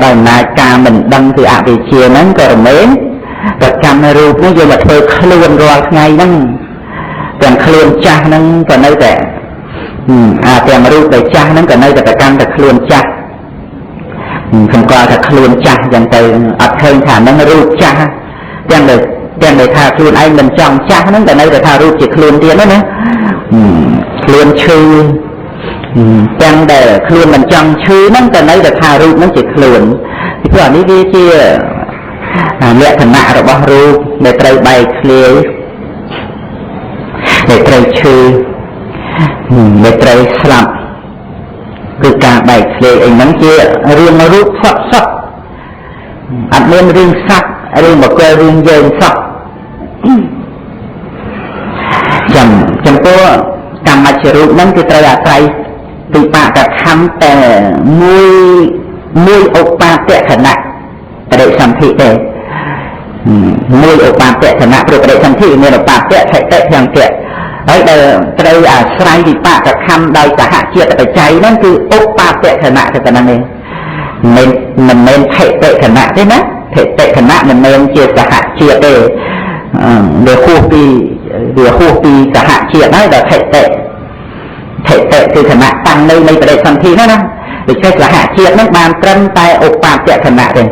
ដោយអំណាចការមិនដឹងគឺអវិជ្ជាហ្នឹងក៏រមែងប្រកម្មរូបនេះយកមកធ្វើខ្លួនរាល់ថ្ងៃហ្នឹងទាំងខ្លួនចាស់ហ្នឹងក៏នៅតែអាទាំងរូបដែលចាស់ហ្នឹងក៏នៅតែប្រកាន់តែខ្លួនចាស់សម្គាល់ថាខ្លួនចាស់អញ្ចឹងទៅអត់ឃើញថាហ្នឹងរូបចាស់ទាំងដែលថាខ្លួនឯងមិនចង់ចាស់ហ្នឹងតែនៅតែថារូបជាខ្លួនទៀតណាខ្លួនឈឺទាំងដែលខ្លួនមិនចង់ឈឺហ្នឹងតែនៅតែថារូបហ្នឹងជាខ្លួនពីព្រោះអានេះវាជាលក្ខណៈរបស់រូបដែលត្រូវបែកធ្លាយដែលត្រូវឈឺដែលត្រូវស្លាប់គឺការបែកធ្លាយអីហ្នឹងជារឿងរូបសក់សក់អត់មានរឿងសត្វរឿងបុគ្គលរឿងយើងសក់ចំពោះកម្មជារូបហ្នឹងគឺត្រូវអាស្រ័យវិបាកខណ្ឌតែមួយឧបាទខណៈបដិសន្ធិទេមួយឧបាទខណៈព្រោះបដិសន្ធិមានឧបាទថិតិភង្គៈហើយដែលត្រូវអាស្រ័យវិបាកខណ្ឌដោយសហជាតិបច្ច័យហ្នឹងគឺឧបាទខណៈតែប៉ុណ្្នឹងឯងមិនមែនថិតិខណៈទេណាថិតិខណៈមិនមែនជាសហជាតិទេវាហួសពីសហជាតិហើយដល់ថិតិគឺខណៈតាំងនៅនៃបដិសន្ធិហ្នឹងណាដូច្នេះសហជាតិហ្នឹងបានត្រឹមតែឧបាទខណៈទេ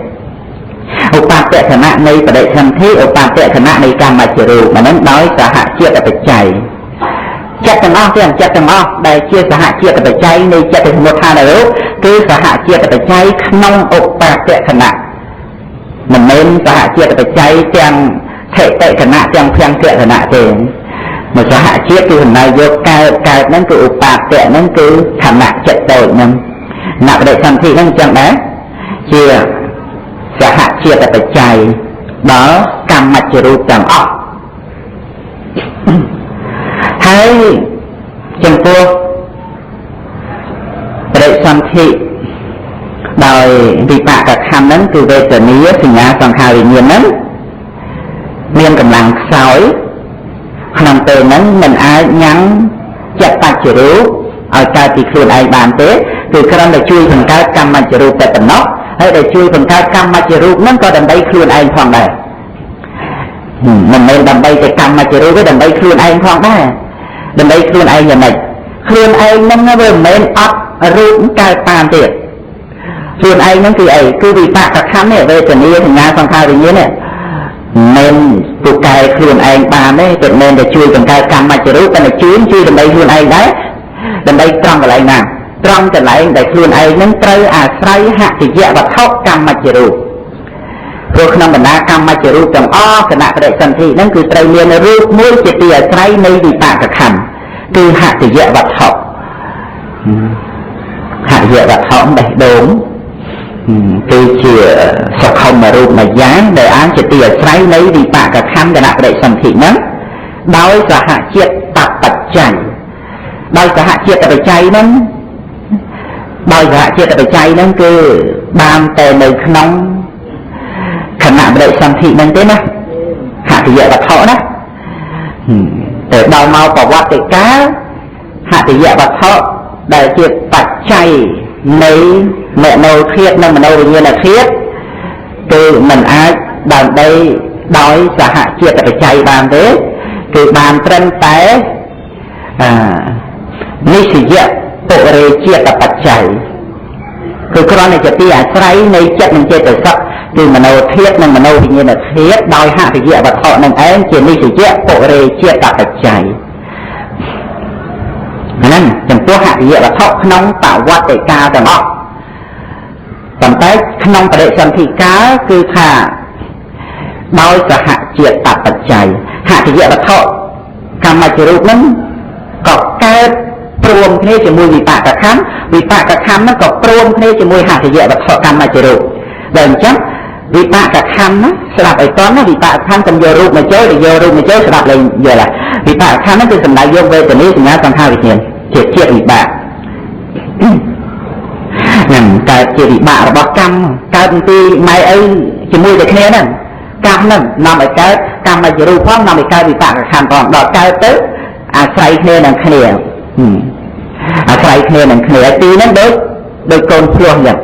ឧបាទខណៈនៃបដិសន្ធិឧបាទខណៈនៃកម្មជារូបអាហ្នឹងដោយសហជាតិបច្ច័យចិត្តទាំងអស់ទាំងចិត្តទាំងអស់ដែលជាសហជាតិបច្ច័យនៃចិត្តសមុទ្ឋានរូបគឺសហជាតិបច្ច័យក្នុងឧបាទខណៈមិនមែនសហជាតិបច្ច័យទាំងថិតិខណៈទាំងភង្គខណៈទេមកសហជាតិគឺសំដៅយកកើតហ្នឹងគឺឧបាទៈហ្នឹងគឺខណៈចិត្តតូចហ្នឹងណបដិសន្ធិហ្នឹងអញ្ចឹងដែរជាសហជាតិបច្ច័យដល់កម្មជារូបទាំងអស់ហើយចំពោះបដិសន្ធិដោយវិបាកខណ្ឌហ្នឹងគឺវេទនាសញ្ញាសង្ខារវិញ្ញាណហ្នឹងមានកម្លាំងខ្សោយក្នុងពេលហ្នឹងមិនអាចញ៉ាំងចិត្តបច្ចរូបឲ្យកើតពីខ្លួនឯងបានទេគឺគ្រាន់តែជួយបង្កើតកម្មច្ចរូបតែប៉ុណ្ណោះហើយដែលជួយបង្កើតកម្មច្ចរូបហ្នឹងក៏ដើម្បីខ្លួនឯងផងដែរមិនមែនដើម្បីតែកម្មច្ចរូបទេដើម្បីខ្លួនឯងផងដែរដើម្បីខ្លួនឯងយ៉ាងម៉េចខ្លួនឯងហ្នឹងវាមិនមែនអត់រូបកើតបានទៀតខ្លួនឯងហ្នឹងគឺអីគឺវិបាកខណ្ឌនេះវេទនាសញ្ញាសង្ខារវិញ្ញាណនេះមិនពូកែខ្លួនឯងបានទេតែមិនតែជួយបង្កើតកម្មច្ចរូបតែជួយដើម្បីខ្លួនឯងដែរដើម្បីត្រង់កន្លែងណាត្រង់កន្លែងដែលខ្លួនឯងនឹងត្រូវអាស្រ័យហតិយវត្ថុកម្មច្ចរូបព្រោះក្នុងបណ្ដាកម្មច្ចរូបទាំងអស់គណៈបដិសន្ធិហ្នឹងគឺត្រូវមានរូបមួយជាទីអាស្រ័យនៃវិបាកខណ្ឌគឺហតិយវត្ថុហតិយវត្ថុបេះដូងគឺជាសុខុមរូបមួយយ៉ាងដែលអាចជាទីអាស្រ័យនៃវិបាកខណ្ឌគណៈបដិសន្ធិហ្នឹងដោយសហជាតិបច្ច័យដោយសហជាតិបច្ច័យហ្នឹងដោយសហជាតិបច្ច័យហ្នឹងគឺបានតែនៅក្នុងខណៈបដិសន្ធិហ្នឹងទេណាហតិយវត្ថុណាតែដល់មកប្រវត្តិកាលហតិយវត្ថុដែលជាបច្ច័យនៃមโนធាតុនិងមโนវិញ្ញាណធាតុគឺមិនអាចដើម្បីដោយសហជាតិបច្ច័យបានទេគឺបានត្រឹមតែនិសយពុរេជាតិបច្ច័យគឺគ្រាន់តែជាទីអាស្រ័យនៃចិត្តនិងចេតសិកគឺមโนធាតុនិងមโนវិញ្ញាណធាតុដោយហតិយវត្ថុនឹងឯងជានិសយពុរេជាតិបច្ច័យហ្នឹងចំពោះហតិយវត្ថុក្នុងបវត្តិកាលទាំងអស់ប៉ុន្តែក្នុងបដិសន្ធិកាលគឺថាដោយសហជាតិបច្ច័យហតិយវត្ថុកម្មជារូបហ្នឹងក៏កើតព្រមគ្នាជាមួយវិបាកខណ្ឌវិបាកខណ្ឌហ្នឹងក៏ព្រមគ្នាជាមួយហតិយវត្ថុកម្មជារូបដល់អញ្ចឹងវិបាកខណ្ឌណាស្ដាប់ឲ្យតន់ណាវិបាកខណ្ឌកុំយករូបមកចូលឬយករូបមកចូលស្ដាប់លែងយល់វិបាកខណ្ឌហ្នឹងគឺសំដៅយកវេទនាសញ្ញាសង្ខារវិញ្ញាណជាជាតិវិបាកហ្នឹងកើតជាវិបាករបស់កម្មកើតពីម៉ែឪជាមួយតែគ្នាហ្នឹងកម្មហ្នឹងនាំឲ្យកើតកម្មជារូបផងនាំឲ្យកើតវិបាកខណ្ឌផងដល់កើតទៅអាស្រ័យគ្នានឹងគ្នាអាស្រ័យគ្នានឹងគ្នាទីហ្នឹងដូចកូនភ្លោះអញ្ចឹង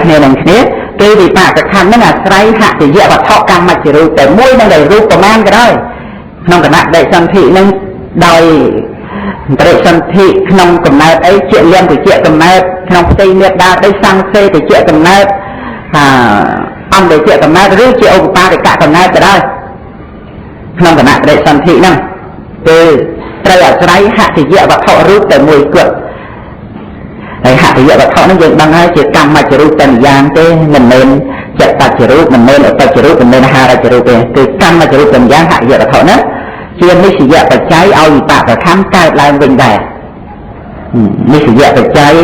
គ្នានឹងគ្នាគឺវិបាកខណ្ឌហ្នឹងអាស្រ័យហតិយវត្ថុកម្មជារូបតែមួយនឹងដែលរូបប្រមាណក៏ដោយក្នុងគណៈបដិសន្ធិហ្នឹងដោយបដិសន្ធិក្នុងកំណើតអីជាលៀងទៅជាកំណើតក្នុងផ្ទៃមេដាដីសង្សេទៅជាកំណើតអង្គដែលជាកំណើតឬជាឧបបាទិកកំណើតក៏ដោយក្នុងគណៈបដិសន្ធិហ្នឹងគឺត្រូវអាស្រ័យហតិយវត្ថុរូបតែមួយគត់ហើយហតិយវត្ថុហ្នឹងយើងដឹងហើយជាកម្មជារូបតែម្យ៉ាងទេមិនមែនចិត្តតជារូបមិនមែនអបជារូបមិនមែនអាហារជារូបទេគឺកម្មជារូបតែម្យ៉ាងហតិយវត្ថុហ្នឹងជានិស្សយបច្ច័យឲ្យវិបាកខណ្ឌកើតឡើងវិញដែរនិស្សយបច្ច័យ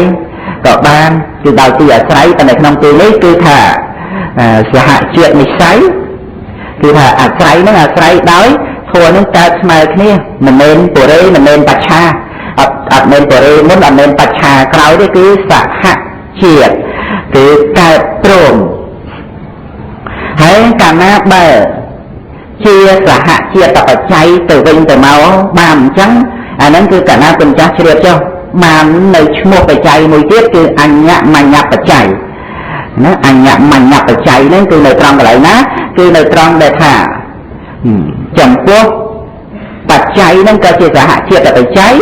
ក៏បានគឺដោយទីអាស្រ័យតែនៅក្នុងទីនេះគឺថាសហជាតិនិស្ស័យគឺថាអាស្រ័យហ្នឹងអាស្រ័យដោយធម៌ហ្នឹងកើតស្មើគ្នាមិនមែនបុរេមិនមែនបច្ឆាអត់មែនបុរេមុនអត់មែនបច្ឆាក្រោយទេគឺសហជាតិគឺកើតព្រមហើយកាលណាបើជាសហជាតិបច្ច័យទៅវិញទៅមកបានអញ្ចឹងអាហ្នឹងគឺកាលណាគុណចាស់ជ្រាបចុះបាននៅឈ្មោះបច្ច័យមួយទៀតគឺអញ្ញមញ្ញបច្ច័យណាអញ្ញមញ្ញបច្ច័យហ្នឹងគឺនៅត្រង់កន្លែងណាគឺនៅត្រង់ដែលថាចំពោះបច្ច័យហ្នឹងក៏ជាសហជាតិបច្ច័យ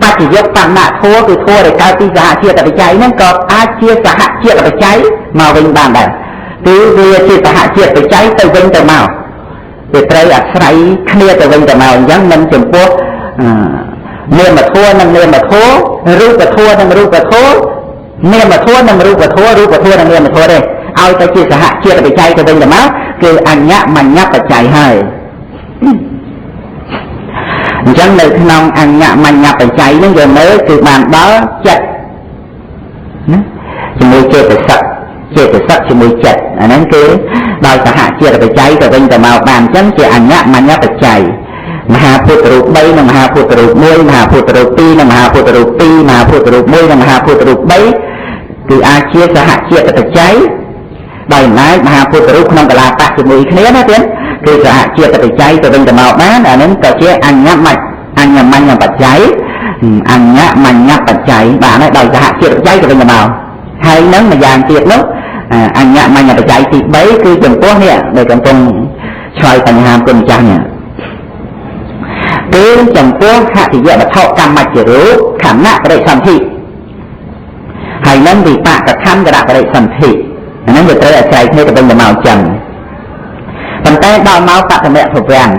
បច្ចយុបណ្ណធម៌គឺធម៌ដែលកើតពីសហជាតិបច្ច័យហ្នឹងក៏អាចជាសហជាតិបច្ច័យមកវិញបានដែរគឺវាជាសហជាតិបច្ច័យទៅវិញទៅមកវាត្រូវអាស្រ័យគ្នាទៅវិញទៅមកអញ្ចឹងមិនចំពោះនាមធម៌និងនាមធម៌រូបធម៌និងរូបធម៌នាមធម៌និងរូបធម៌រូបធម៌និងនាមធម៌ទេឲ្យទៅជាសហជាតិបច្ច័យទៅវិញទៅមកគឺអញ្ញមញ្ញបច្ច័យហើយអញ្ចឹងនៅក្នុងអញ្ញមញ្ញបច្ច័យហ្នឹងយើងមើលគឺបានដល់ចិត្តណាជាមួយចេតសិកចេតសិកជាមួយចិត្តអាហ្នឹងគឺដោយសហជាតិបច្ច័យទៅវិញទៅមកបានអញ្ចឹងជាអញ្ញមញ្ញបច្ច័យមហាពុទ្ធរូប3និងមហាពុទ្ធរូប1មហាពុទ្ធរូប2និងមហាពុទ្ធរូប2មហាពុទ្ធរូប1និងមហាពុទ្ធរូប3គឺអាចជាសហជាតិបច្ច័យដោយអំណាចមហាពុទ្ធរូបក្នុងកលាបៈជាមួយគ្នាណាទៀតគឺសហជាតិបច្ច័យទៅវិញទៅមកបានអាហ្នឹងក៏ជាអញ្ញមញ្ញបច្ច័យអញ្ញមញ្ញបច្ច័យបានហើយដោយសហជាតិបច្ច័យទៅវិញទៅមកហើយនឹងម្យ៉ាងទៀតនោះអញ្ញមញ្ញបច្ច័យទី3គឺចំពោះនេះដែលកំពុងឆ្លើយបញ្ហាគុណម្ចាស់នេះគឺចំពោះហតិយវត្ថុកម្មជារូបខណៈបរិសន្ធិហើយនឹងវិបាកខណ្ឌកបរិសន្ធិអាហ្នឹងវាត្រូវអាស្រ័យគ្នាទៅវិញទៅមកអញ្ចឹងប៉ុន្តែដល់មកបឋមភវំង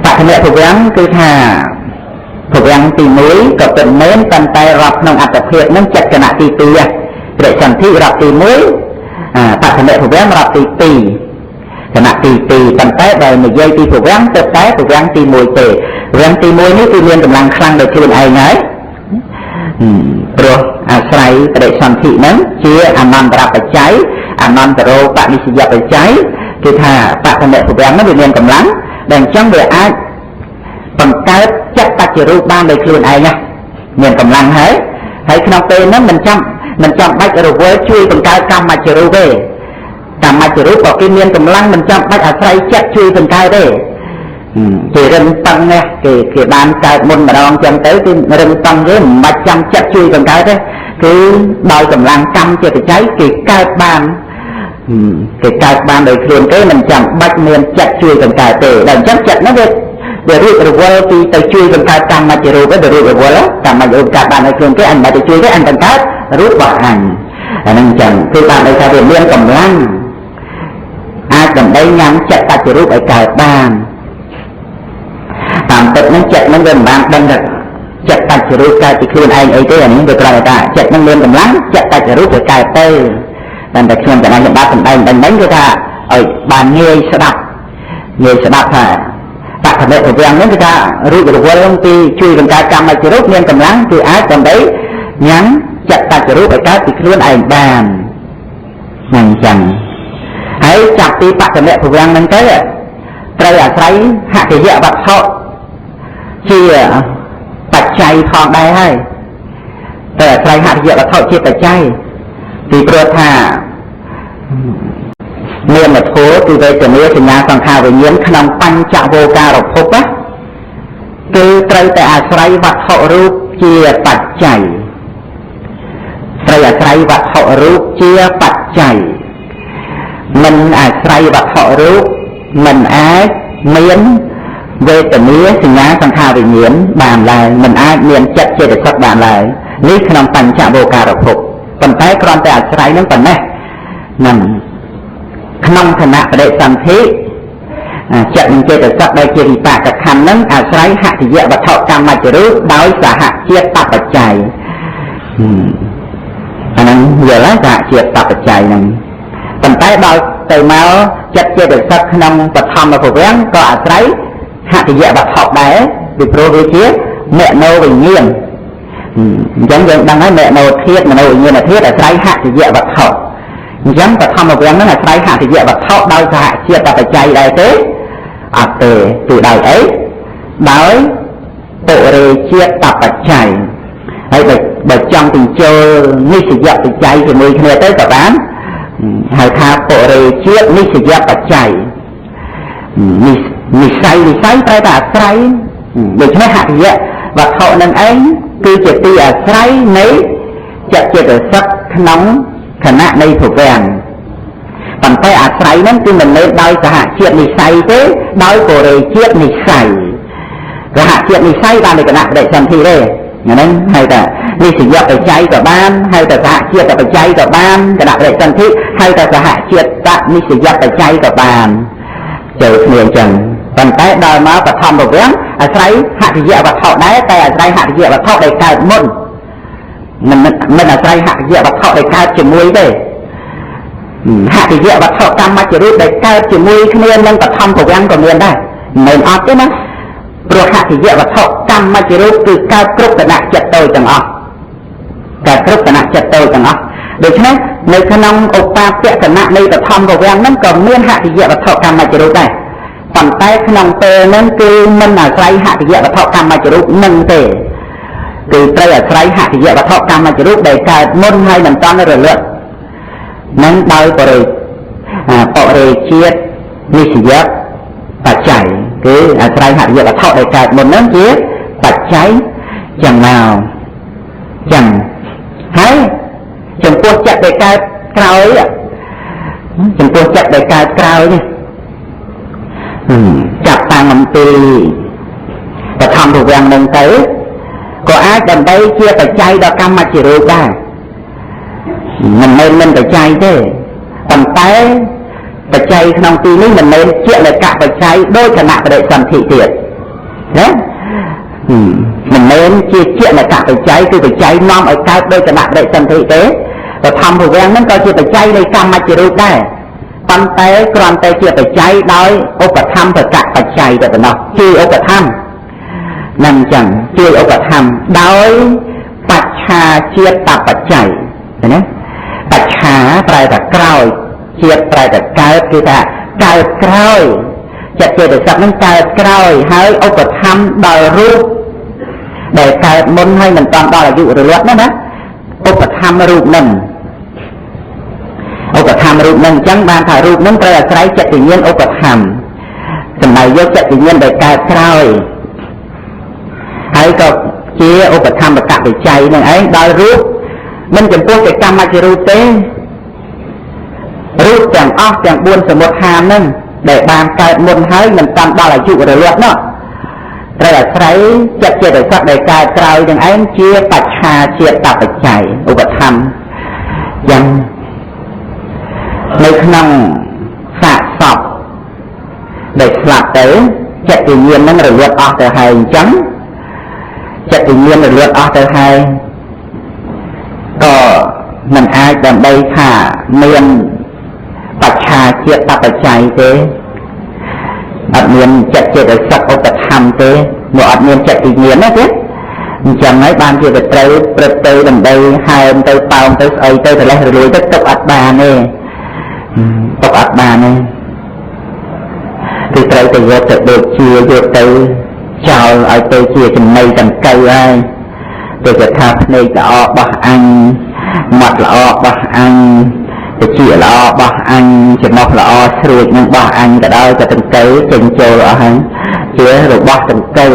បឋមភវំងគឺថាភវំងទី1ក៏ពិតមែនប៉ុន្តែរាប់ក្នុងអត្តភាពហ្នឹងចិត្តគណៈទី2បរិសន្ធិរាប់ទី1បឋមភវំងរាប់ទី2គណៈទី2ប៉ុន្តែបើនិយាយពីភវំងទៅតែភវំងទី1ទេភវំងទី1នេះគឺមានកម្លាំងខ្លាំងដោយខ្លួនឯងហើយព្រោះអាស្រ័យបដិសន្ធិហ្នឹងជាអនន្តរបច្ច័យអនន្តរោបនិស្សយបច្ច័យគឺថាបឋមភវំងហ្នឹងវាមានកម្លាំងដែលអញ្ចឹងវាអាចបង្កើតចិត្តបច្ចរូបបានដោយខ្លួនឯងណាមានកម្លាំងហើយហើយក្នុងពេលហ្នឹងមិនចាំបាច់រវល់ជួយបង្កើតកម្មជារូបទេកម្មជារូបក៏គេមានកម្លាំងមិនចាំបាច់អាស្រ័យចិត្តជួយបង្កើតទេគេរឹងប៉ឹងណាគេបានកើតមុនម្ដងចឹងទៅគឺរឹងប៉ឹងគេមិនបាច់ចាំចិត្តជួយបង្កើតទេគឺដោយកម្លាំងកម្មជាបច្ច័យគេកើតបានគេកើតបានដោយខ្លួនគេមិនចាំបាច់មានចិត្តជួយបង្កើតទេដល់អញ្ចឹងចិត្តហ្នឹងវារួចរវល់ពីទៅជួយបង្កើតកម្មជារូបទៅរួចរវល់កម្មជារូបកើតបានដោយខ្លួនគេអញមិនបាច់ទៅជួយទេអញបង្កើតរូបរបស់អញអាហ្នឹងអញ្ចឹងគឺបានន័យថាវាមានកម្លាំងអាចដើម្បីញ៉ាំចិត្តបច្ចរូបឲ្យកើតបានតាមពិតហ្នឹងចិត្តហ្នឹងវាមិនបានដឹងថាចិត្តបច្ចរូបកើតពីខ្លួនឯងអីទេអានេះវាគ្រាន់តែថាចិត្តហ្នឹងមានកម្លាំងចិត្តបច្ចរូបវាកើតទៅតែខ្ញុំកណ្ដាលច្បាប់សម្ដែងបាញ់គឺថាឲ្យបានងាយស្ដាប់ថាបឋមភវំងហ្នឹងគឺថារួចរវល់ពីជួយបង្កើតកម្មជារូបមានកម្លាំងគឺអាចដើម្បីញ៉ាំចិត្តបច្ចរូបឲ្យកើតពីខ្លួនឯងបានហ្នឹងអញ្ចឹងហើយចាប់ពីបឋមភវំងហ្នឹងទៅត្រូវអាស្រ័យហតិយវត្ថុជាបច្ច័យផងដែរហើយត្រូវអាស្រ័យហតិយវត្ថុជាបច្ច័យពីព្រោះថានាមធម៌គឺវេទនាសញ្ញាសង្ខារវិញ្ញាណក្នុងបញ្ចវោការភពណាគឺត្រូវតែអាស្រ័យវត្ថុរូបជាបច្ច័យ ត្រូវ រូបជាបច្ច័យមិនអាស្រ័យវត្ថុរូបមិនអាចមានវេទនាសញ្ញាសង្ខារវិញ្ញាណបានឡើយមិនអាចមានចិត្តចេតសិកបានឡើយនេះក្នុងបញ្ចវោការភពប៉ុន្តែគ្រាន់តែអាស្រ័យនឹងប៉ុណ្ណេះនឹងក្នុងខណៈបដិសន្ធិចិត្តនិងចេតសិកដែលជាវិបាកខណ្ឌនឹងអាស្រ័យហតិយវត្ថុកម្មច្ចរូបដោយសហជាតិបច្ច័យអាហ្នឹងយល់ហើយសហជាតិបច្ច័យហ្នឹងប៉ុន្តែដល់ទៅមកចិត្តចេតសិកក្នុងបឋមភវៈក៏អាស្រ័យហតិយវត្ថុដែរពីព្រោះវាជាមនោវិញ្ញាណអញ្ចឹងយើងដឹងហើយមនោធាតុមនោវិញ្ញាណធាតុអាស្រ័យហតិយវត្ថុអញ្ចឹងបឋមវគ្គហ្នឹងអាស្រ័យហតិយវត្ថុដោយសហជាតិបច្ច័យដែរទេអត់ទេគឺដោយអីដោយពុរិជាតិបច្ច័យហើយបើចង់បញ្ចូលនិស្សយបច្ច័យជាមួយគ្នាទៅក៏បានហៅថាពុរិជាតិនិស្សយបច្ច័យនិស្ស័យនិស្ស័យប្រែថាអាស្រ័យដូច្នេះហតិយវត្ថុនឹងឯងគឺជាទីអាស្រ័យនៃចិត្តចេតសិកក្នុងខណៈនៃភវៈប៉ុន្តែអាស្រ័យហ្នឹងគឺមិនមែនដោយសហជាតិនិស្ស័យទេដោយពុរិជាតិនិស្ស័យសហជាតិនិស្ស័យបានในគណៈបដិសន្ធិទេហ្នឹងហៅថានិស្សយបច្ច័យក៏បានហៅថាសហជាតិបច្ច័យក៏បានគណៈបដិសន្ធិហៅថាសហជាតិនិស្សយបច្ច័យក៏បានចូលគ្នាអញ្ចឹងប៉ុន្តែដល់មកបឋមភវៈអាស្រ័យហតិយវត្ថុដែរតែអាស្រ័យហតិយវត្ថុដែលកើតមុនមិនអាស្រ័យហតិយវត្ថុដែលកើតជាមួយទេហតិយវត្ថុកម្មច្ចរូបដែលកើតជាមួយគ្នានឹងបឋមភវៈក៏មានដែរមិនមែនអត់ទេណាព្រោះហតិយវត្ថុកម្មច្ចរូបគឺកើតគ្រប់គណៈចិត្តតូចទាំងអស់កើតគ្រប់គណៈចិត្តតូចទាំងអស់ដូច្នេះនៅក្នុងឧបាពគណៈនៃបឋមភវៈហ្នឹងក៏មានហតិយវត្ថុកម្មច្ចរូបដែរប៉ុន្តែក្នុងពេលហ្នឹងគឺមិនអាស្រ័យហតិយវត្ថុកម្មច្ចរូបនឹងទេគឺត្រូវអាស្រ័យហតិយវត្ថុកម្មច្ចរូបដែលកើតមុនហើយមិនតាន់រលត់នឹងដោយបរិជាតិនិស្សយបច្ច័យគឺអាស្រ័យហតិយវត្ថុដែលកើតមុនហ្នឹងជាបច្ច័យចឹងមកចឹងហើយចំពោះចិត្តដែលកើតក្រោយចំពោះចិត្តដែលកើតក្រោយនេះចាប់តាំងអំពីបឋមភវៈនឹងទៅក៏អាចដើម្បីជាបច្ច័យដល់កម្មច្ចរូបដែរមិនមែនមិនបច្ច័យទេប៉ុន្តែបច្ច័យក្នុងទីនេះមិនមែនជាលកបច្ច័យដោយគណៈបដិសន្ធិទៀតណាមិនមែនជាលកបច្ច័យគឺបច្ច័យនាំឲ្យកើតដោយគណៈបដិសន្ធិទេបឋមភវៈហ្នឹងក៏ជាបច្ច័យនៃកម្មច្ចរូបដែរប៉ុន្តែគ្រាន់តែជាបច្ច័យដោយឧបត្ថម្ភកបច្ច័យតែប៉ុណ្ណោះជួយឧបត្ថម្ភនឹងចឹងជួយឧបត្ថម្ភដោយបច្ឆាជាតិបច្ច័យណាបច្ឆាប្រែថាក្រោយជាតិប្រែថាកើតគឺថាកើតក្រោយចិត្តចេតសិកនឹងកើតក្រោយហើយឧបត្ថម្ភដល់រូបដែលកើតមុនហើយមិនតាន់ដល់អាយុរលត់ណាឧបត្ថម្ភរូបនឹងឧបត្ថម្ភរូបនឹងអញ្ចឹងបានថារូបនឹងត្រូវអាស្រ័យចិត្តវិញ្ញាណឧបត្ថម្ភសម្រាប់យកចិត្តវិញ្ញាណដែលកើតក្រោយហើយក៏ជាឧបត្ថម្ភកបច្ច័យនឹងឯងដល់រូបមិនចំពោះតែកម្មច្ចរូបទេរូបទាំងអស់ទាំង4សមុទ្ឋាននឹងដែលបានកើតមុនហើយមិនតាន់ដល់អាយុរលត់នោះត្រូវអាស្រ័យចិត្តចេតសិកដែលកើតក្រោយនឹងឯងជាបច្ឆាជាតិបច្ច័យឧបត្ថម្ភយ៉ាងនៅក្នុងសាកសពដែលស្លាប់ទៅចិត្តវិញ្ញាណនឹងរលត់អស់ទៅហើយអញ្ចឹងចិត្តវិញ្ញាណរលត់អស់ទៅហើយក៏មិនអាចដើម្បីថាមានបច្ឆាជាតិបច្ច័យទេអត់មានចិត្តចេតសិកឧបត្ថម្ភទេមកអត់មានចិត្តវិញ្ញាណណាទេអញ្ចឹងហើយបានជាទៅត្រូវព្រឹត្តទៅដើម្បីហើមទៅប៉ោងទៅស្អីទៅត្រឡេះរលួយទៅទុកអត់បានទេទុកអត់បានទេគឺត្រូវទៅយកទៅដូចជាយកទៅចោលឲ្យទៅជាចំណីដង្កូវហើយទៅគេថាភ្នែកល្អរបស់អញមាត់ល្អរបស់អញតិចល្អរបស់អញចំណុះល្អស្រួចនឹងរបស់អញក៏ដោយក៏ដង្កូវចេញចូលអស់ហើយជារបស់ដង្កូវ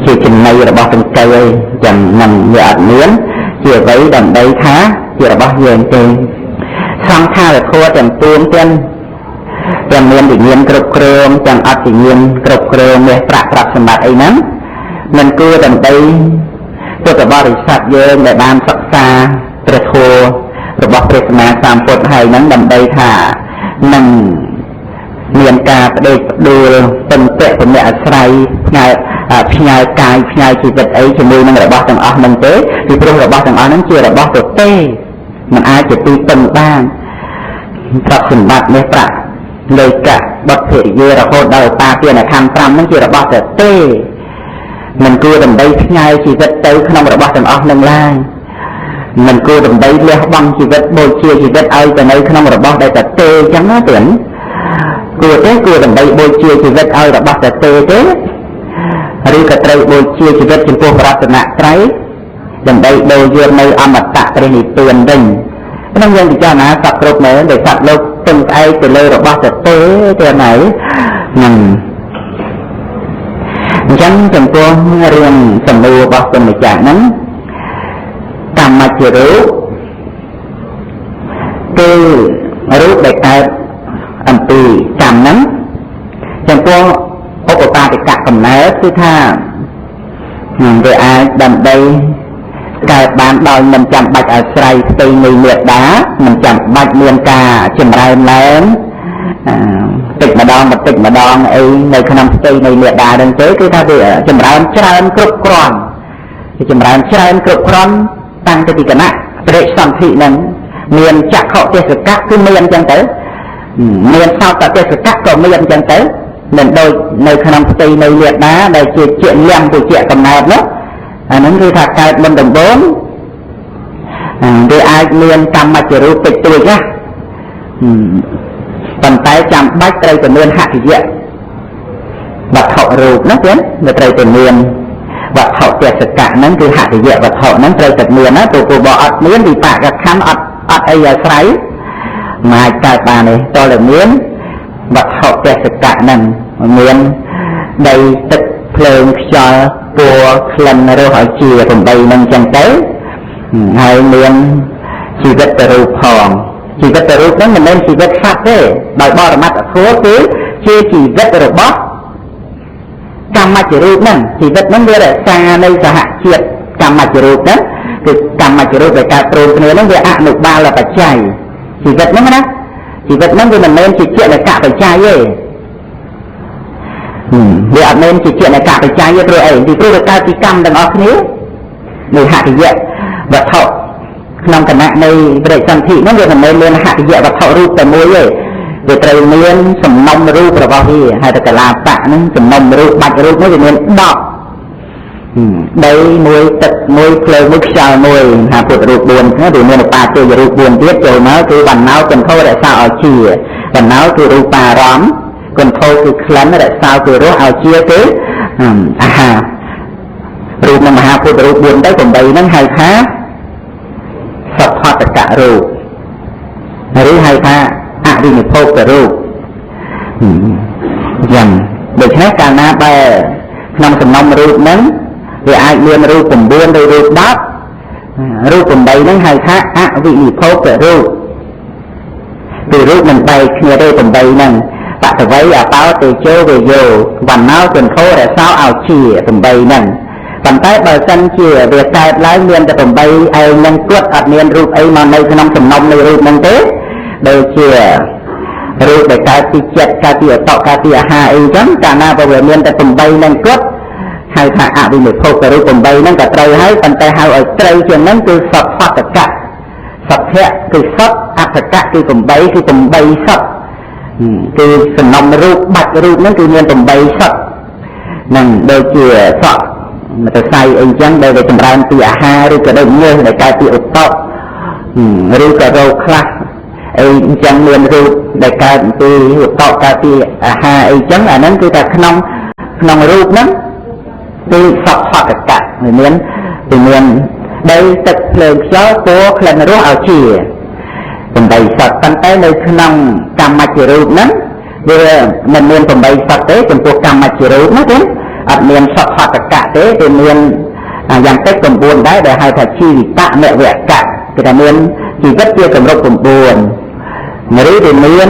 ជាចំណីរបស់ដង្កូវឯងចឹងនឹងវាអត់មាន ជាអ្វីដើម្បីថាជារបស់យើងទេសង្ខារធម៌ទាំងពួងទាំងមានវិញ្ញាណគ្រប់គ្រងទាំងអត់វិញ្ញាណគ្រប់គ្រងមាសប្រាក់ទ្រព្យសម្បត្តិអីហ្នឹងមិនគួរដើម្បីពុទ្ធបរិស័ទយើងដែលបានសិក្សាព្រះធម៌របស់ព្រះសម្មាសម្ពុទ្ធហើយហ្នឹងដើម្បីថានឹងមានការបដិបដួលពឹងពាក់ពមៈអាស្រ័យផ្ញើកាយផ្ញើជីវិតអីជាមួយនឹងរបស់ទាំងអស់ហ្នឹងទេពីព្រោះរបស់ទាំងអស់ហ្នឹងជារបស់ទទេមិនអាចជាទីពឹងបានទ្រព្យសម្បត្តិមាសប្រាក់លុយកាក់បុត្រភរិយារហូតដល់ឧបាទានខណ្ឌ5ហ្នឹងជារបស់ទទេមិនគួរដើម្បីផ្ញើជីវិតទៅក្នុងរបស់ទាំងអស់នឹងឡើយមិនគួរដើម្បីលះបង់ជីវិតបូជាជីវិតឲ្យទៅនៅក្នុងរបស់ដែលទទេអញ្ចឹងណាទៀតគួរទេគួរដើម្បីបូជាជីវិតឲ្យរបស់ទទេទេឬក៏ត្រូវបូជាជីវិតចំពោះរតនត្រ័យដើម្បីដូរយកនៅអមតៈព្រះនិព្វានវិញក្នុងយើងពិចារណាសត្វគ្រប់មែនដែលសត្វលោកពឹងផ្អែកទៅលើរបស់ទទេទេណៃហ្នឹងអញ្ចឹងចំពោះរឿងសំណួររបស់គុណម្ចាស់ហ្នឹងកម្មជារូបគឺរូបដែលកើតអំពីកម្មហ្នឹងចំពោះឧបបាទិកកំណើតគឺថាវាអាចដើម្បីកើតបានដោយមិនចាំបាច់អាស្រ័យផ្ទៃនៃមេដាមិនចាំបាច់មានការចម្រើនឡើងតិចម្ដងបន្តិចម្ដងអីនៅក្នុងផ្ទៃនៃមេដាហ្នឹងទេគឺថាវាចម្រើនច្រើនគ្រប់គ្រាន់វាចម្រើនច្រើនគ្រប់គ្រាន់តាំងពីគណៈបរិសន្ធិហ្នឹងមានចក្ខុទេសកៈគឺមានអញ្ចឹងទៅមានសោតទេសកៈក៏មានអញ្ចឹងទៅមិនដូចនៅក្នុងផ្ទៃនៃមេដាដែលជាជាលំពុជាកំណើតនោះអាហ្នឹងគឺថាកើតមុនដំបូងវាអាចមានកម្មជារូបតិចតួចណាប៉ុន្តែចាំបាច់ត្រូវតែមានហត្ថយៈវត្ថុរូបណាទៀតវាត្រូវតែមានវត្ថុទេសកៈហ្នឹងគឺហត្ថយៈវត្ថុហ្នឹងត្រូវតែមានណាព្រោះបើអត់មានវិបាកខណ្ឌអត់អីអាស្រ័យមិនអាចកើតបានទេតើតែមានវត្ថុទេសកៈហ្នឹងមានដីទឹកភ្លើងខ្យល់ពណ៌ក្លិនរសឲ្យជា8ហ្នឹងចឹងទៅហើយមានជីវិតរូបផងជីវិតរូបហ្នឹងមិនមែនជីវិតសត្វទេដោយបរមត្ថធម៌គឺជាជីវិតរបស់កម្មជារូបហ្នឹងជីវិតហ្នឹងវារក្សានៅសហជាតិកម្មជារូបហ្នឹងគឺកម្មជារូបដែលកើតព្រមគ្នាហ្នឹងវាអនុបាលបច្ច័យជីវិតហ្នឹងណាជីវិតហ្នឹងវាមិនមែនជាជាលកបច្ច័យទេវាអត់មែនជាជាលកបច្ច័យទេព្រោះអីពីព្រោះវាកើតពីកម្មទាំងអស់គ្នានៃហត្ថយៈវត្ថុក្នុងគណៈនៃបរិសន្ធិហ្នឹងវាមិនមែនមានហត្ថយៈវត្ថុរូបតែមួយទេវាត្រូវមានសំណុំរូបរបស់វាហើយតកលាបៈហ្នឹងសំណុំរូបបាច់រូបនេះវាមាន10ដីមួយទឹកមួយភ្លើងមួយខ្យល់មួយថាពុទ្ធរូប4ហ្នឹងវាមានឧបាទេយរូប4ទៀតចូលមកគឺបណ្ណោគន្ធោរក្សាឲ្យជាបណ្ណោគឺរូបារម្មណ៍គន្ធោគឺក្លិនរក្សាគឺរសឲ្យជាគឺអាហាររូបនិងមហាពុទ្ធរូប4ទៅ8ហ្នឹងហៅថាសភតករូបឬហៅថាអរិនិភោគរូបយ៉ាងដូច្នេះកាលណាបើក្នុងសំណុំរូបហ្នឹងវាអាចមានរូប9ឬរូប10រូប8ហ្នឹងហៅថាអវិនិភោគរូបគឺរូបមិនបែកគ្នាទេ8ហ្នឹងបតវ័យអបោទេជោវេយោវណ្ណោគន្ធោរសោឲ្យជា8ហ្នឹងប៉ុន្តែបើសិនជាវាកើតឡើងមានតែ8ឯងនឹងគត់អត់មានរូបអីមកនៅក្នុងសំណុំនៃរូបហ្នឹងទេដូចជារូបដែលកើតពីចិត្តកើតពីអតកើតពីអាហារអីចឹងកាលណាបើវាមានតែ8ហ្នឹងគត់ហៅថាអវិនិភោគរូប8ហ្នឹងក៏ត្រូវហើយប៉ុន្តែហៅឲ្យត្រូវជាងហ្នឹងគឺសភតកៈសភៈគឺសតអត្ថកៈគឺ8គឺ8សតគឺសំណុំរូបបាច់រូបហ្នឹងគឺមាន8សតហ្នឹងដូចជាសក់មតសៃអីចឹងដែលវាចម្រើនពីអាហារឬក៏ដូចញើសដែលកើតពីឧតឬក៏រោគខ្លះអីអញ្ចឹងមានរូបដែលកើតពីឧតកើតពីអាហារអីចឹងអាហ្នឹងគឺថាក្នុងរូបហ្នឹងគឺសភតកៈវាមានដីទឹកភ្លើងខ្យល់ពណ៌ក្លិនរសឲ្យជា8សតប៉ុន្តែនៅក្នុងកម្មជារូបហ្នឹងវាមិនមាន8សតទេចំពោះកម្មជារូបណាទេអត់មានសភតកៈទេវាមាន យ៉ាងតិច9ដែរដែលហៅថាជីវិតនវកៈគឺថាមានជីវិតជាគម្រប់9ឬវាមាន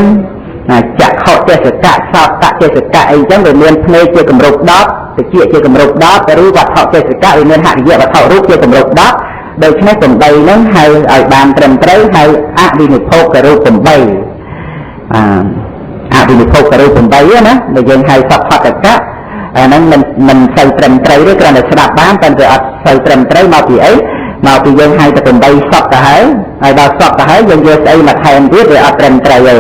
ចក្ខុទេសកៈសោតទេសកៈអីចឹងវាមានភ្នែកជាគម្រប់10តិចជាគម្រប់10ឬវត្ថុទេសកៈវាមានហរិយវត្ថុរូបជាគម្រប់10ដូច្នេះ8ហ្នឹងហៅឲ្យបានត្រឹមត្រូវហៅអវិនិភោគរូប8អវិនិភោគរូប8ណាដែលយើងហៅសពតកៈអាហ្នឹងមិនសូវត្រឹមត្រូវទេគ្រាន់តែស្ដាប់បានតែវាអត់សូវត្រឹមត្រូវមកពីអីមកពីយើងហៅតែ8សពទៅហើយហើយដល់សពទៅហើយយើងយកស្អីមកថែមទៀតវាអត់ត្រឹមត្រូវទេ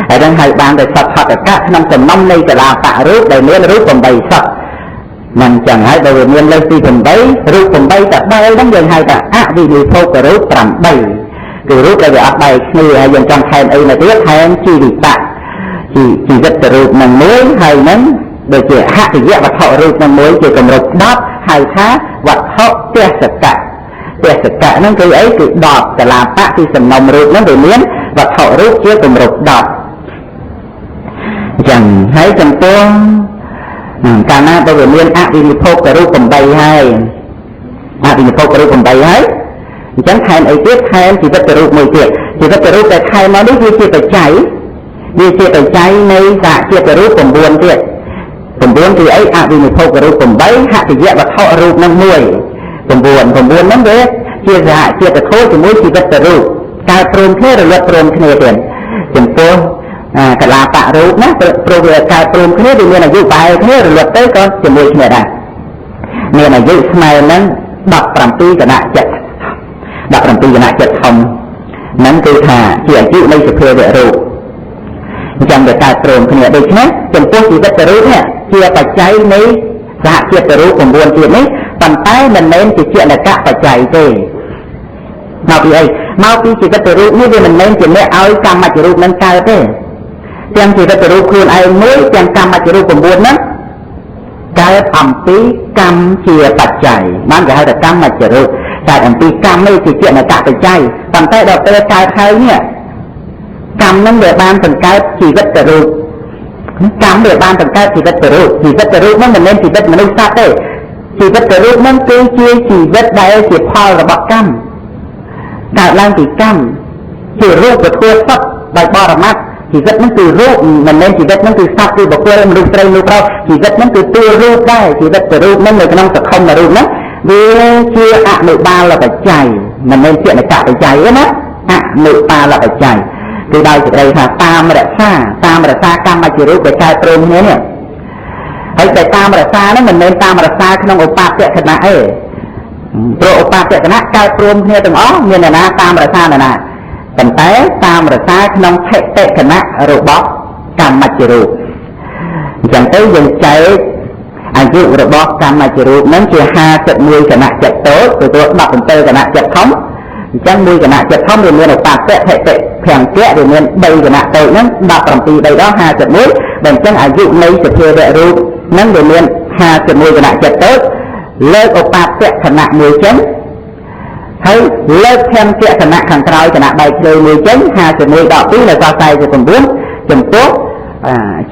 ហើយហ្នឹងហៅបានតែសពតកៈក្នុងចំណោមនៃកលាបរូបដែលមានរូប8សពមិនចឹងហើយបើវាមានលើសពី8រូប8តបែលហ្នឹងយើងហៅថាអវិនិភោគរូប8គឺរូបដែលវាអត់បែកគ្នាហើយយើងចង់ថែមអីមកទៀតថែមជីវិតជីវិតរូបនឹងមួយហើយនឹងដូចជាហតិយវត្ថុរូបនឹងមួយជាគម្រប់10ហៅថាវត្ថុទេសកៈទេសកៈហ្នឹងគឺអីគឺ10កលាបៈគឺសំណុំរូបហ្នឹងវាមានវត្ថុរូបជាគម្រប់10អញ្ចឹងហើយចំពោះកាលណាបើវាមានអវិនិភោគរូប8ហើយអវិនិភោគរូប8ហើយអញ្ចឹងថែមអីទៀតថែមជីវិតរូបមួយទៀតជីវិតរូបដែលថែមមកនេះវាជាបច្ច័យវាជាបច្ច័យនៃសហជាតិរូប9ទៀត9គឺអីអវិនិភោគរូប8ហតិយវត្ថុរូបនឹងមួយ9ហ្នឹងវាជាសហជាតិធម៌ជាមួយជីវិតរូបកើតព្រមគ្នារលត់ព្រមគ្នាទៀតចំពោះកលាបរូបណាព្រោះវាកើតព្រមគ្នាវាមានអាយុប្រហែលគ្នារលត់ទៅក៏ជាមួយគ្នាដែរមានអាយុស្មើនឹង17គណៈចិត្ត17គណៈចិត្តធំហ្នឹងគឺថាជាអាយុនៃសភាវៈរូបអញ្ចឹងវាកើតព្រមគ្នាដូច្នេះចំពោះជីវិតរូបនេះជាបច្ច័យនៃសហជាតិរូប9ទៀតនេះប៉ុន្តែមិនមែនជាជានកបច្ច័យទេមកពីអីមកពីជីវិតរូបនេះវាមិនមែនជាអ្នកឲ្យកម្មច្ចរូបនឹងកើតទេទាំងជីវិតរូបខ្លួនឯងមួយទាំងកម្មច្ចរូប9ហ្នឹងកើតអំពីកម្មជាបច្ច័យបានគេហៅថាកម្មច្ចរូបកើតអំពីកម្មនេះជាជានកបច្ច័យប៉ុន្តែដល់ពេលកើតហើយនេះកម្មហ្នឹងវាបានបង្កើតជីវិតរូបកម្មវាបានបង្កើតជីវិតរូបជីវិតរូបហ្នឹងមិនមែនជីវិតមនុស្សសត្វទេជីវិតរូបហ្នឹងគឺជាជីវិតដែលជាផលរបស់កម្មកើតឡើងពីកម្មជារូបធម៌សត្វដោយបរមត្តជីវិតហ្នឹងគឺរូបមិនមែនជីវិតហ្នឹងគឺសត្វគឺបុគ្គលមនុស្សស្រីមនុស្សប្រុសជីវិតហ្នឹងគឺតួរូបដែរជីវិតរូបហ្នឹងនៅក្នុងសង្គមរូបហ្នឹងវាជាអនុបាលបច្ច័យមិនមែនជាអកបច្ច័យទេណាអនុបាលបច្ច័យគឺដោយសេចក្តីថាតាមរក្សាកម្មជារូបដែលកើតព្រមគ្នានេះហើយតែតាមរក្សាហ្នឹងមិនមែនតាមរក្សាក្នុងឧបាតគណៈទេព្រោះឧបាតគណៈកើតព្រមគ្នាទាំងអស់មានអ្នកណាតាមរក្សាអ្នកណាប៉ុន្តែតាមរក្សាក្នុងថិតិគណៈរបស់កម្មជារូបអញ្ចឹងទៅយើងចែកអាយុរបស់កម្មជារូបហ្នឹងជា51គណៈចិត្តតូចទៅ17គណៈចិត្តធំអញ្ចឹងមួយគណៈចិត្តធំវាមានឧបាតថិតិភង្គៈវាមាន3គណៈតូចហ្នឹង17 3ដល់51បើអញ្ចឹងអាយុនៃសភាវៈរូបហ្នឹងវាមាន51គណៈចិត្តតូចលើកឧបាតគណៈមួយចឹងហើយលើកភង្គៈគណៈខាងក្រោយគណៈបែកធ្លាយមួយចឹង51ដល់2នៅសល់49ចំពោះ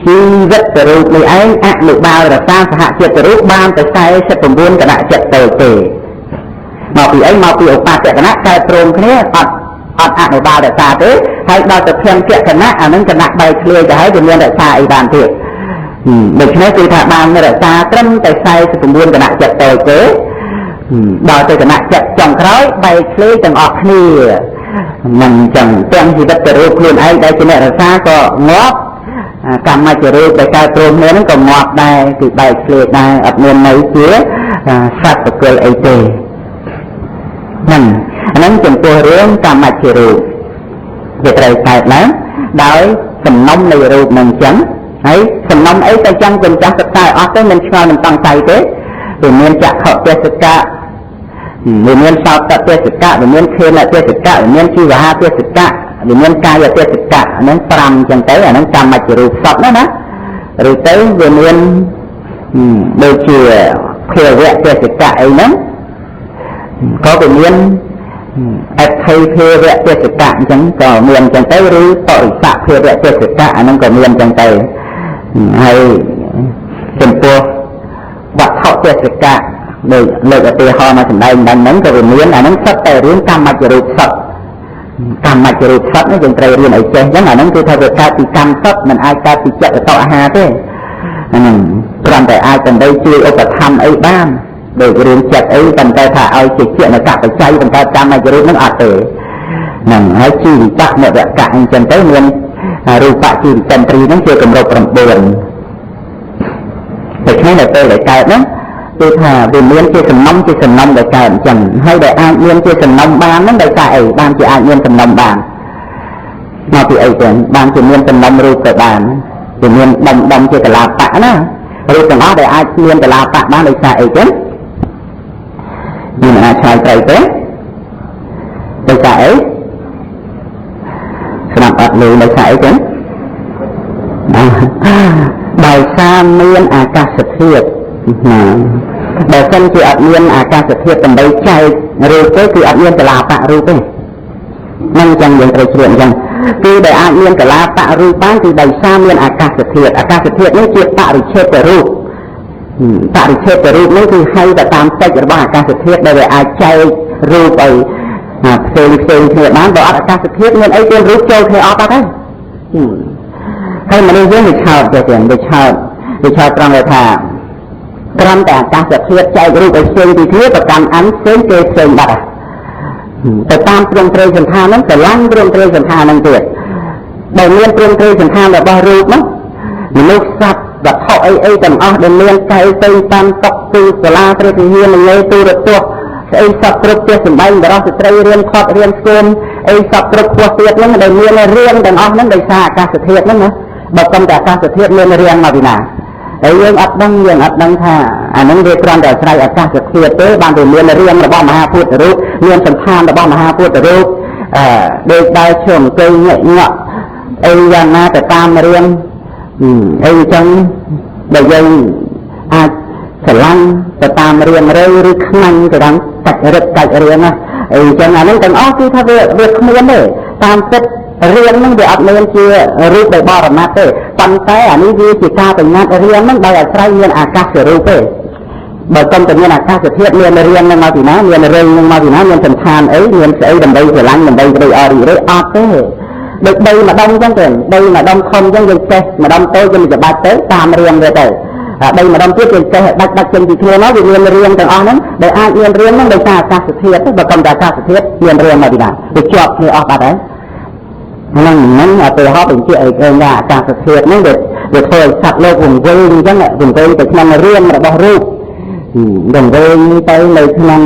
ជីវិតរូបនេះឯងអនុបាលរក្សាសហជាតិរូបបានទៅ49គណៈចិត្តតូចទេមកពីអីមកពីឧបាតគណៈកើតព្រមគ្នាអត់អនុបាលរក្សាទេហើយដល់ទៅភង្គៈគណៈអានឹងគណៈបែកធ្លាយទៅហើយវាមានរក្សាអីបានទៀតដូច្នេះគឺថាបានរក្សាត្រឹមតែ49គណៈចិត្តតូចទេដល់ទៅគណៈចិត្តចុងក្រោយបែកធ្លាយទាំងអស់គ្នានឹងចឹងទាំងជីវិតរូបខ្លួនឯងដែលជាអ្នករក្សាក៏ងាប់កម្មច្ចរូបដែលកើតព្រមគ្នាហ្នឹងក៏ងាប់ដែរគឺបែកធ្លាយដែរអត់មាននៅជាសត្វបុគ្គលអីទេហ្នឹងអាហ្នឹងចំពោះរឿងកម្មច្ចរូបវាត្រូវកើតឡើងដោយសំណុំនៃរូបហ្នឹងចឹងហើយសំណុំអីទៅចឹងគុណចាស់សិក្សាឲ្យអស់ទៅមិនឆ្ងល់មិនសង្ស័យទេវាមានចក្ខុទេសកៈវាមានសោតទេសកៈវាមានខេនទេសកៈវាមានជីវហាទេសកៈវាមានកាយទេសកៈហ្នឹង5ចឹងទៅអាហ្នឹងកម្មច្ចរូបសពណាណាឬទៅវាមានដូចជាភាវៈទេសកៈអីហ្នឹងក៏វាមានអត្ថិភាវៈទេសកៈអញ្ចឹងក៏មានអញ្ចឹងទៅឬបរិស័កភាវៈទេសកៈអាហ្នឹងក៏មានអញ្ចឹងទៅហើយចំពោះវត្ថុទេសកៈ ដូចលើកឧទាហរណ៍មកសម្ដែងបាញ់ហ្នឹងក៏វាមានអាហ្នឹងសុទ្ធតែរឿងកម្មច្ចរូបសុទ្ធកម្មច្ចរូបសុទ្ធនេះយើងត្រូវរៀនឲ្យចេះអញ្ចឹងអាហ្នឹងគឺថាវាកើតពីកម្មសុទ្ធមិនអាចកើតពីចិត្តតអាហារទេហ្នឹងគ្រាន់តែអាចដើម្បីជួយឧបត្ថម្ភអីបានដូចរឿងចិត្តអីប៉ុន្តែថាឲ្យជាជានកបច្ច័យបង្កើតកម្មច្ចរូបហ្នឹងអត់ទេហ្នឹងហើយជីវិតមវកៈអញ្ចឹងទៅមានរូបជីវិតន្ត្រីហ្នឹងជាគម្រប់9ដូច្នេះនៅពេលដែលកើតហ្នឹងគឺថាវាមានជាសំណុំជាសំណុំដែលកើតអញ្ចឹងហើយដែលអាចមានជាសំណុំបានហ្នឹងដោយសារអីបានជាអាចមានសំណុំបានមកពីអីចឹងបានជាមានសំណុំរូបទៅបានវាមានដុំដុំជាកលាបៈណារូបទាំងអស់ដែលអាចមានកលាបៈបានដោយសារអីចឹងមានអាចឆ្លើយត្រូវទេដោយសារអីស្ដាប់អត់លឺដោយសារអីចឹងដោយសារមានអាកាសធាតុណាបើសិនជាអត់មានអាកាសធាតុដើម្បីចែករូបទេគឺអត់មានកលាបៈរូបទេនឹងចឹងយើងត្រូវជ្រាបអញ្ចឹងគឺដែលអាចមានកលាបៈរូបបានគឺដោយសារមានអាកាសធាតុអាកាសធាតុនេះជាបរិច្ឆេទរូបបរិច្ឆេទរូបនេះគឺហៅទៅតាមកិច្ចរបស់អាកាសធាតុដែលវាអាចចែករូបឲ្យផ្សេងផ្សេងគ្នាបានបើអត់អាកាសធាតុមានអីទៀតរូបចូលគ្នាអត់ទេហើយមនុស្សយើងវាឆោតទៅទៀតវាឆោតត្រង់ថាត្រឹមតែអាកាសធាតុចែករូបឲ្យផ្សេងពីគ្នាប្រកាន់អានផ្សេងគេផ្សេងបាត់ទៅតាមទ្រង់ទ្រាយសន្តានហ្នឹងស្រឡាញ់ទ្រង់ទ្រាយសន្តានហ្នឹងទៀតដែលមានទ្រង់ទ្រាយសន្តានរបស់រូបហ្នឹងមនុស្សសត្វវត្ថុអីអីទាំងអស់ដែលមានកែវទៅតាមតុកទូសាលាព្រះវិហារមញេទូរទស្សន៍ស្អីសពគ្រប់ផ្ទះសម្បែងបរោះស្ត្រីរៀនខត់រៀនស្គមអីសពគ្រប់ខ្ពស់ទៀតហ្នឹងដែលមានរៀនទាំងអស់ហ្នឹងដោយសារអាកាសធាតុហ្នឹងណាបើកុំតែអាកាសធាតុមានរៀនមកពីណាហើយយើងអត់ដឹងថាអានឹងវាគ្រាន់តែអាស្រ័យអាកាសធាតុទេបានវាមានរៀងរបស់មហាពុទ្ធរូបមានសន្តានរបស់មហាពុទ្ធរូបដូចដើរឈើអង្គុយញាក់ញាក់អីយ៉ាងណាទៅតាមរៀងអីចឹងដែលយើងអាចស្រឡាញ់ទៅតាមរៀងរើឬខ្មាញ់ទៅតាមកាច់រឹតកាច់រៀងណាអីចឹងអានឹងទាំងអស់គឺថាវាគ្មានទេតាមពិតរៀងហ្នឹងវាអត់មានជារូបដោយបរមត្តទេប៉ុន្តែអានេះវាជាការបញ្ញត្តិរៀងហ្នឹងដោយអាស្រ័យមានអាកាសរូបទេបើកុំតែមានអាកាសធាតុមានរៀងហ្នឹងមកពីណាមានរៀងហ្នឹងមកពីណាមានសន្តានអីមានស្អីដើម្បីស្រឡាញ់ដើម្បីក្តីអរិយអត់ទេដូចដីម្ដុំចឹងទៅដីម្ដុំធំចឹងយើងចេះម្ដុំតូចយើងច្បាច់ទៅតាមរៀងវាទៅដីម្ដុំទៀតយើងចេះដាច់ដាច់ចេញពីគ្នាមកវាមានរៀងទាំងអស់ហ្នឹងដែលអាចមានរៀងហ្នឹងដោយសារអាកាសធាតុបើកុំតែអាកាសធាតុមានរៀងមកពីណាវាជាប់គ្នាអស់បាត់ហើយហ្នឹងហ្នឹងអត់ទៅហត់បញ្ជាក់ឲ្យឃើញថាអាកាសធាតុហ្នឹងវាធ្វើឲ្យសត្វលោកវង្វេងអញ្ចឹងវង្វេងទៅក្នុងរៀងរបស់រូបវង្វេងទៅនៅក្នុង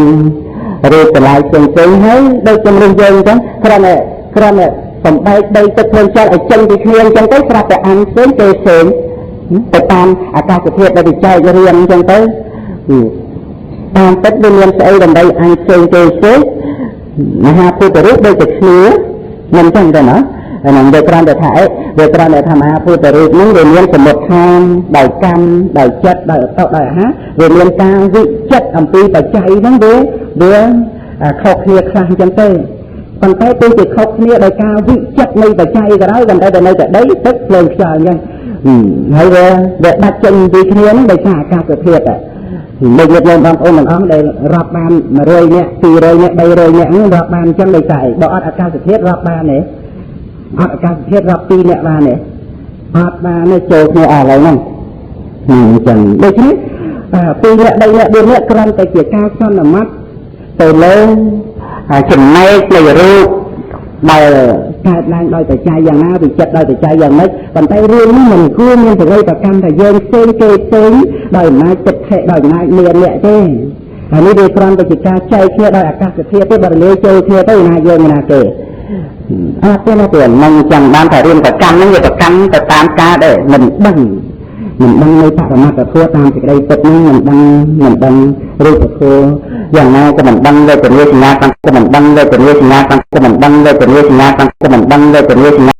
រូបតម្លៃផ្សេងផ្សេងហើយដូចជំរឿនយើងអញ្ចឹងគ្រាន់តែសំបែកដីទឹកភ្លើងចលឲ្យចេញពីគ្នាអញ្ចឹងទៅស្រាប់តែអានផ្សេងគេផ្សេងទៅតាមអាកាសធាតុដែលវាចែករៀងអញ្ចឹងទៅតាមពិតវាមានស្អីដើម្បីអានផ្សេងគេផ្សេងមហាពុទ្ធរូបដូចតែគ្នាមិនចឹងទេណាហើយនឹងវាគ្រាន់តែថាអីវាគ្រាន់តែថាមហាពុទ្ធរូបហ្នឹងវាមានសមុទ្ឋានដោយកម្មដោយចិត្តដោយអតុដោយអាហារវាមានការវិចិត្រអំពីបច្ច័យហ្នឹងវាខុសគ្នាខ្លះអញ្ចឹងទេប៉ុន្តែទោះជាខុសគ្នាដោយការវិចិត្រនៃបច្ច័យក៏ដោយប៉ុន្តែតែនៅតែដីទឹកភ្លើងខ្យល់អញ្ចឹងហើយវាដាច់ចេញពីគ្នាហ្នឹងដោយសារអាកាសធាតុលោកញាតិញោមបងប្អូនទាំងអស់ដែលរាប់បាន100នាក់200នាក់300នាក់ហ្នឹងរាប់បានអញ្ចឹងដោយសារអីបើអត់អាកាសធាតុរាប់បានទេអត់អាកាសធាតុរាប់2នាក់បានទេអត់បានទេចូលគ្នាអស់ឥឡូវហ្នឹងអញ្ចឹងដូច្នេះ2នាក់3នាក់4នាក់គ្រាន់តែជាការសន្មត់ទៅលើចំណែកនៃរូបដែលកើតឡើងដោយបច្ច័យយ៉ាងណាវិចិត្រដោយបច្ច័យយ៉ាងម៉េចប៉ុន្តែរឿងនេះមិនគួរមានសេចក្តីប្រកាន់ថាយើងផ្សេងគេផ្សេងដោយអំណាចចិត្តថេដោយអំណាចមានអ្នកទេហើយនេះវាគ្រាន់តែជាការចែកគ្នាដោយអាកាសធាតុទេបើរលាយចូលគ្នាទៅណាយើងណាគេអត់ទេណាទេមិនចឹងបានតែរឿងប្រកាន់ហ្នឹងវាប្រកាន់ទៅតាមការដែរមិនដឹងនៅបរមត្ថធម៌តាមសេចក្តីពិតហ្នឹងមិនដឹងរូបធម៌យ៉ាងណាក៏មិនដឹងវេទនាសញ្ញាក៏មិនដឹងវេទនាសញ្ញាក៏មិនដឹងវេទនាសញ្ញាក៏មិនដឹងវេទនាសញ្ញា